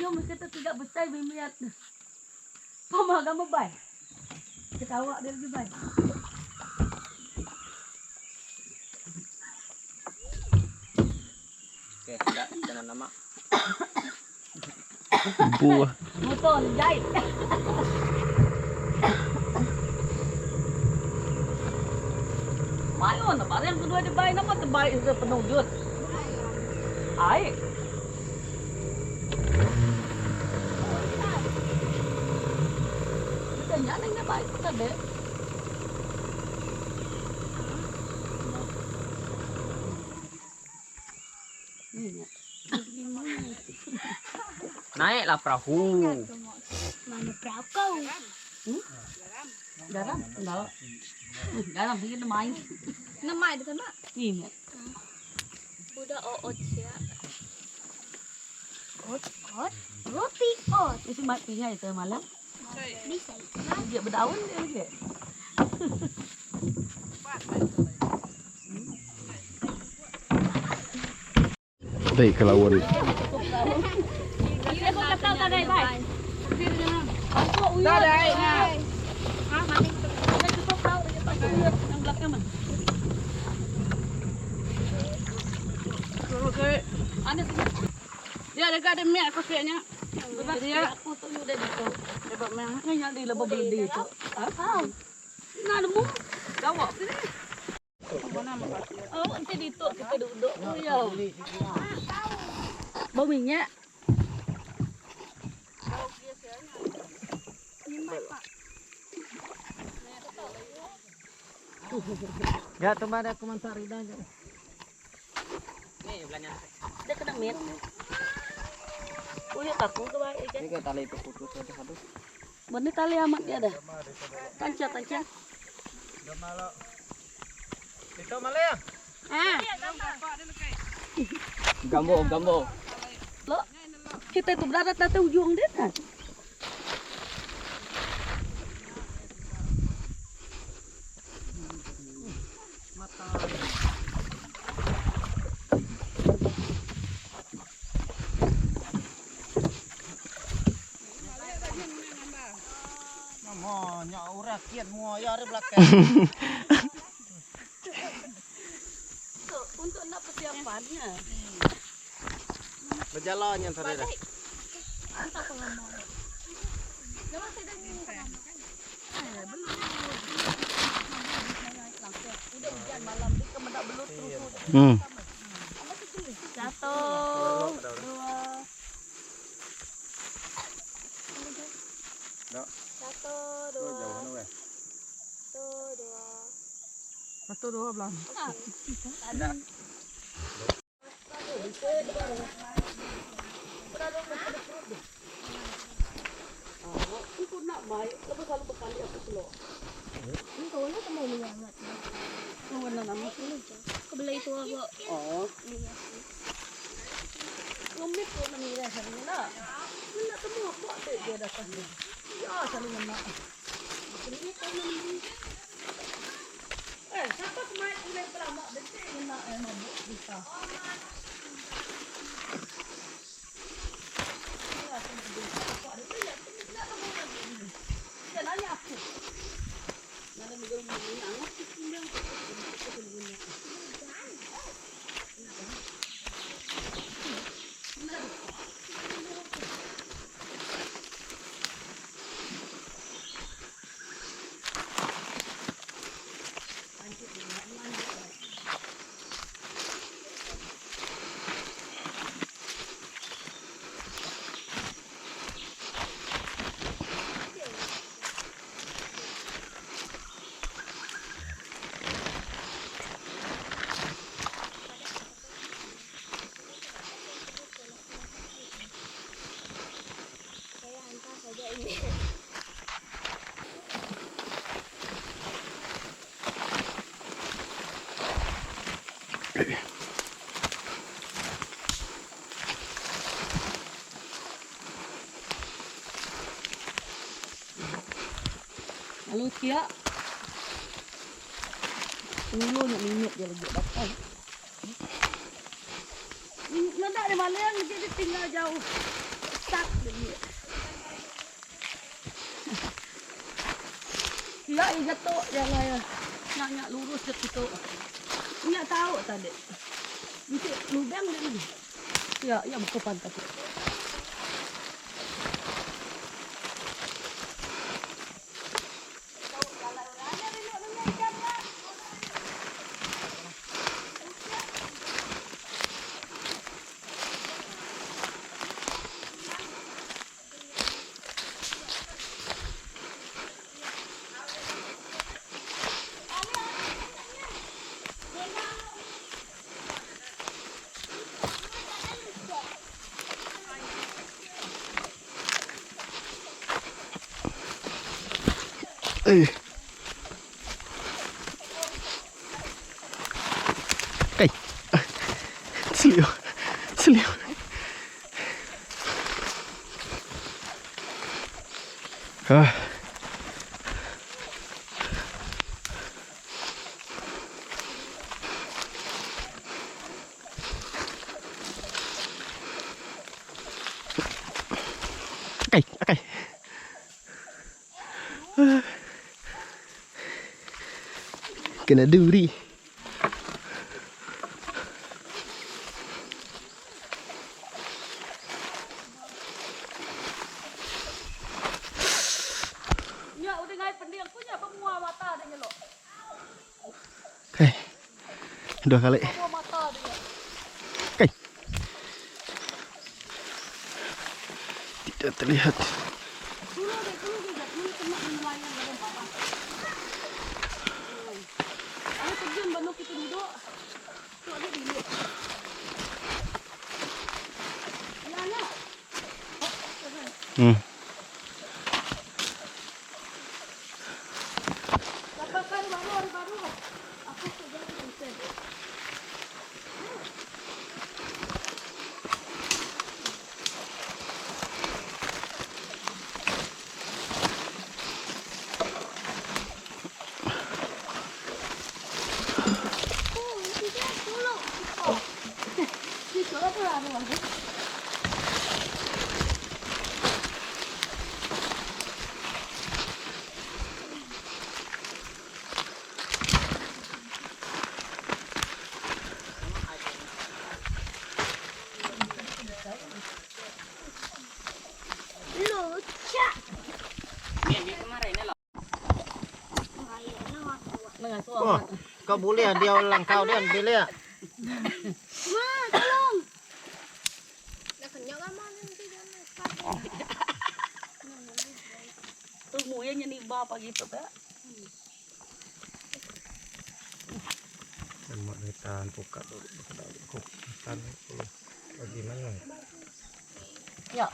Nyu mesti tu tiga besai mimiat. Pama ga mebai. Ketawa dia lagi bai. Okey, dah jangan lama. Buah. Motor jahit. Mayuh na barang kedua dibai nama terbaik sudah penuh jut. Ai. Nya nang baik tadi. Naiklah perahu. Mana perahu kau? Hmm? Garam? Enggak. Garam ini main. Nama ada sama? Ini. Budak oot sia. Ot ot roti ot. Itu mat pinya itu malam. Bisa. Dia berdaun dia lagi. Baik ke lawan. Dia ada ada minyak aku kayaknya. Dia aku tu udah dito. Ngayon di laba beli dito. Ah. Nah, nemu. Gawa sini. Oh, nanti dito kita duduk tu ya. Bau minyak. Ya, tu mana aku mantar ida aja. Ni belanja. Dia kena minyak. Oh ya kaku ke baik kan. Ni ke tali itu putus ada satu. Bener tali amat dia dah. Tanca tanca. Itu malah ya. Gambo, gambo. Lo, kita itu berada di ujung dia kan. Mama, nyak urak kiat mua ya di belakang. Untuk nak persiapannya. Berjalan yang tadi dah. Satu, dua. Satu, dua. Satu, dua. Satu dua belas. Aku nak baik, lepas selalu berkali aku keluar. Engkau na tamo niya. Oh, wala naman. Kabila itu apa? Oh. Iya. Ngumit ko manira sa nila. Wala tamo ako ate dia datang dia. Ya, selalu ngena. Ini ko na Eh, siapa kemarin ulai pelama detik ngena eh mabuk kita. Dia nanya aku. Nana megel muni angat pindang. Saya hantar saja ini. Lalu kia Ulu nak minyak dia lagi datang. Ndak di mana yang dia tinggal jauh. Rusak lagi. Ya iya tu jalai iya. Nya nya lurus je kitu. Nya tau tadi. Bisi lubang dia ni. Ya ya buka pantat. Eh. Kai. Seliu. Seliu. Ah. Akai, akai. Kena duri. Nya udah ngai pending aku nya bemua mata dia nyelok. Kai. Dua kali. Bemua mata dia. Kai. Tidak terlihat. Dulu deh, dulu deh, dulu kena nelayan dalam parah. Ayo terjun baru kita duduk. Tu ada bilik. Ya, ya. Dapatkan baru hari baru. Aku kerja di konsen. Oh, tidak dulu. Di sana tu ada lagi. Lucak. Kemarin Oh, kau boleh dia langkau dia boleh. Ma, tolong. Dah kenyang kan nanti jangan. Tu muyanya ni ba pagi tu pak. Mak ni buka dulu, buka dulu. Tan bagaimana? Ya,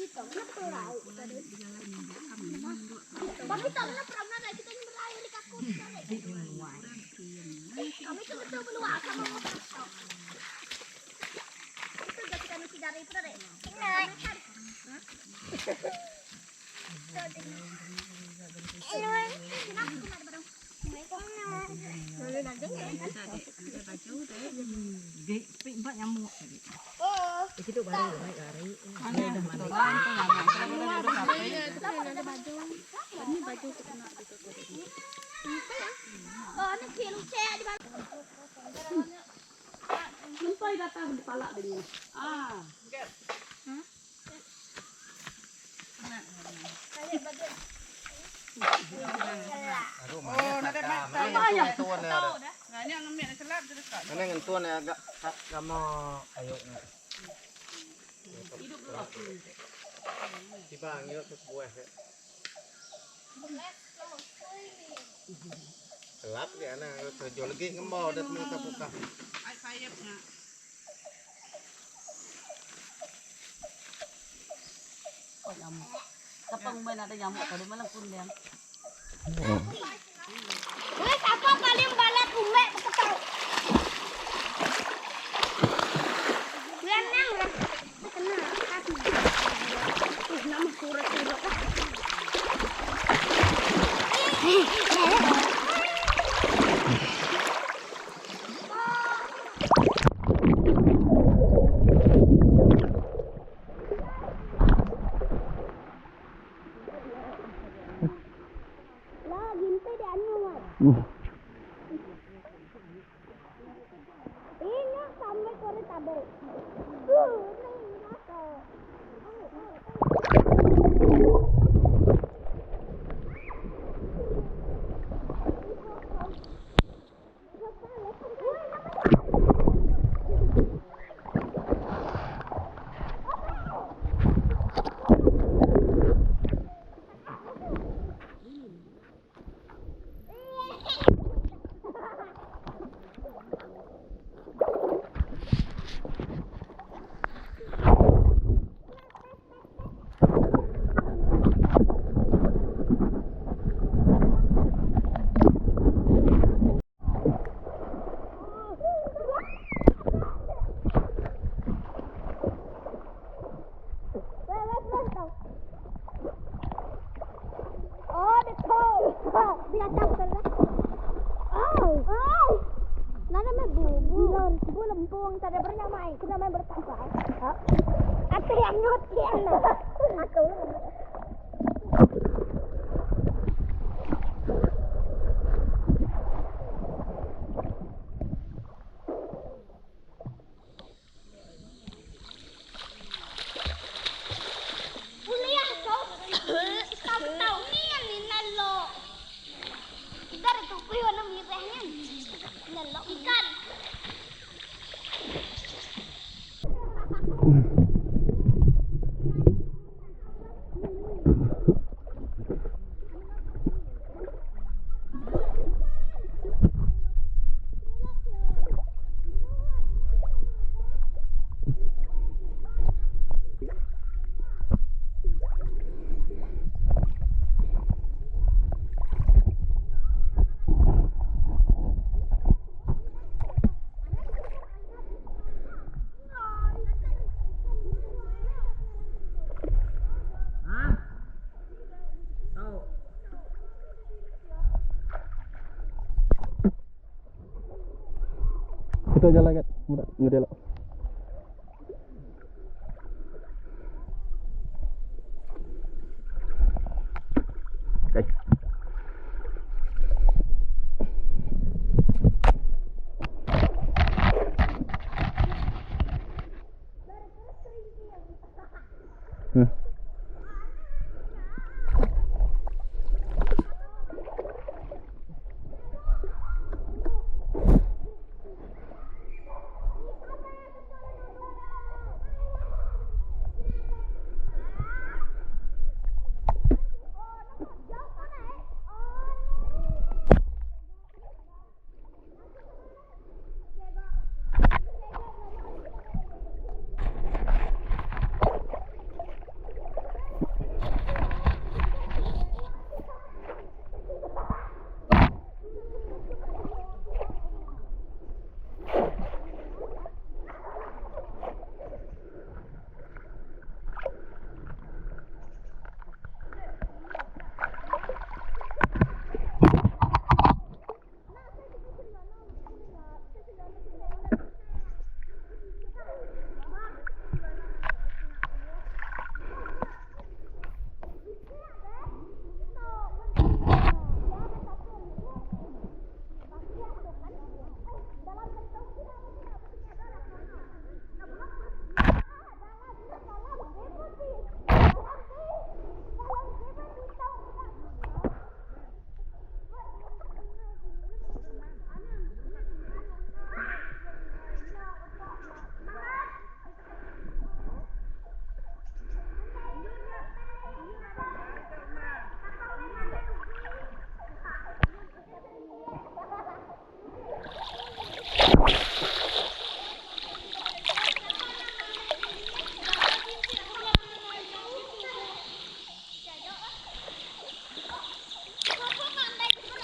Kita mana perahu tadi. Kami tak mana perahu nak kita ni berlayar di kaku. Kami tu betul berluar sama motor. Itu dah kita mesti dari pun ada. Oh, ni lucek di bawah. Sampai datang di palak dia. Ah. Oh, nak ada ya. Tuan ada. Mana dengan tuan agak tak lama ayo. Tiba ngirut ke buah. Gelap dia na, kerja lagi ngembau dah temu buka. Oh, nyamuk. Kapang main ada nyamuk tadi malam kundang. Weh, siapa paling balat umek beketar? Renang lah. Kena kaki. Nama surat-surat lah. Kita jalan kat muda ngedelok. Okay.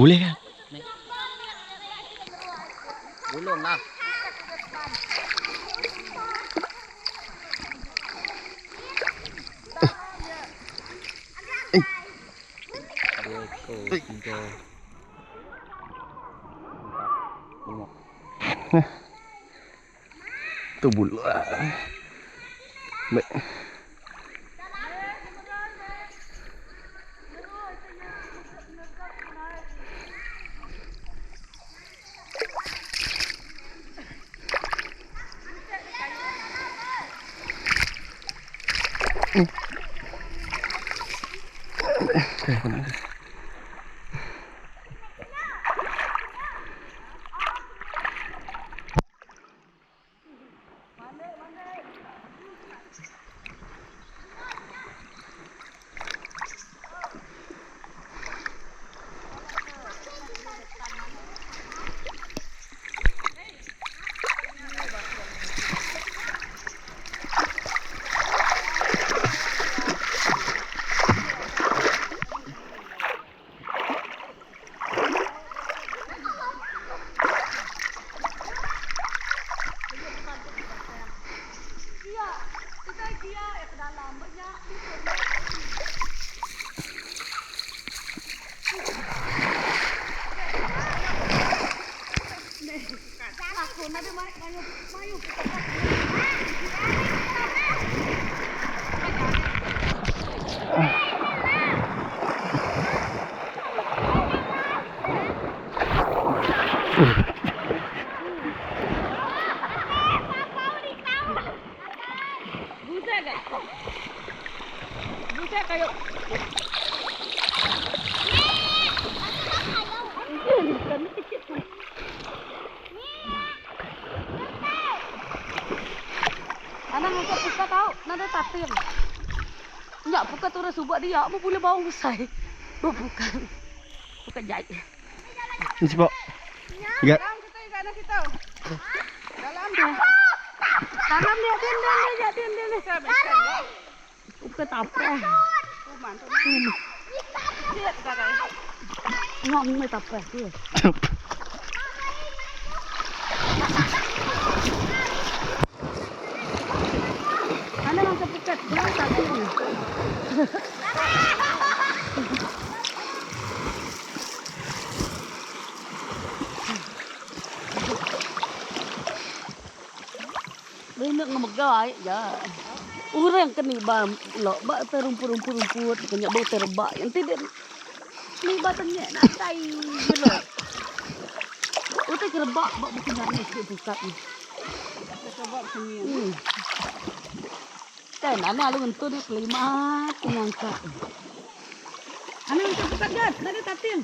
Boleh kan? Belum lah. Dua ekor, tiga, empat, lima. Tu bulu. Baik. Anang ngangkat pukat tau, nadai tating. Nya pukat orang suba dia mu bulih baung besai. Bepukat. Pukat jai. Ni sibuk. Igat. Tanam dia din din dia din din. Pukat apa? Ngong mai tape tu. Anang ngangkat pukat, jangan tating. Bina ngemegai ja. Orang ke niba lo ba te rumput-rumput-rumput kenya ba te rebak yang tidak niba tengek nadai gila. Utai ke rebak ba bukan ni sikit bukat ni. Kan anak lu ngentu dia kelimat ngangkat. Anak ngangkat bukat gat, nadai tating.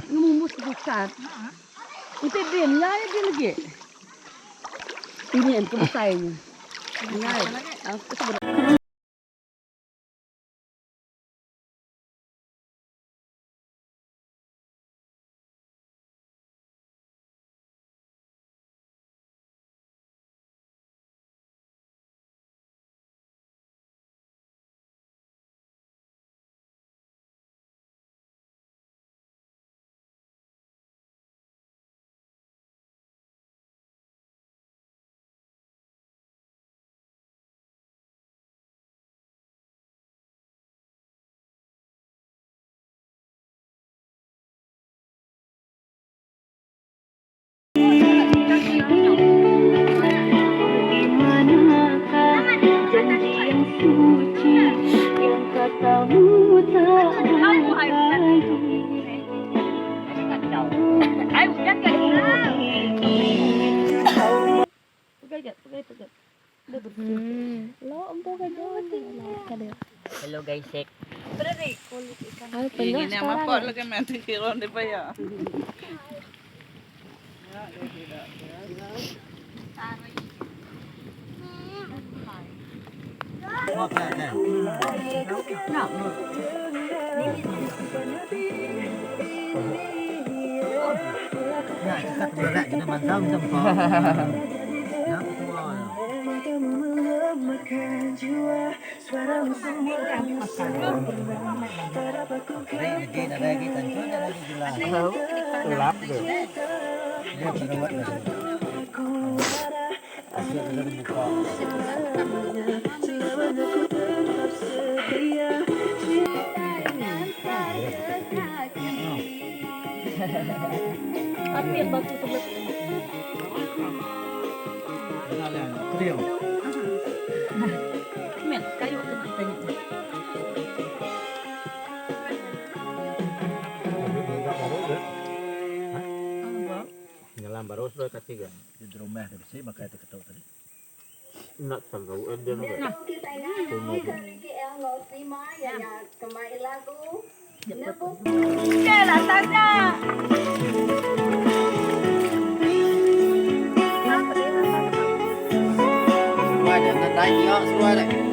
Ngemumus bukat. Utai dia nyai dia lagi. Ini yang kebesainya. Nyai. Aku sebenarnya. Hello guys, sek. Ini nama apa lagi nanti kira di bayar. Tapi yang batu sebelah. Mel, kayu kena tanya. Nyelam baru sudah ketiga. Di rumah ada besi maka itu ketuk tadi. Seduai dek nadai dia seduai dek.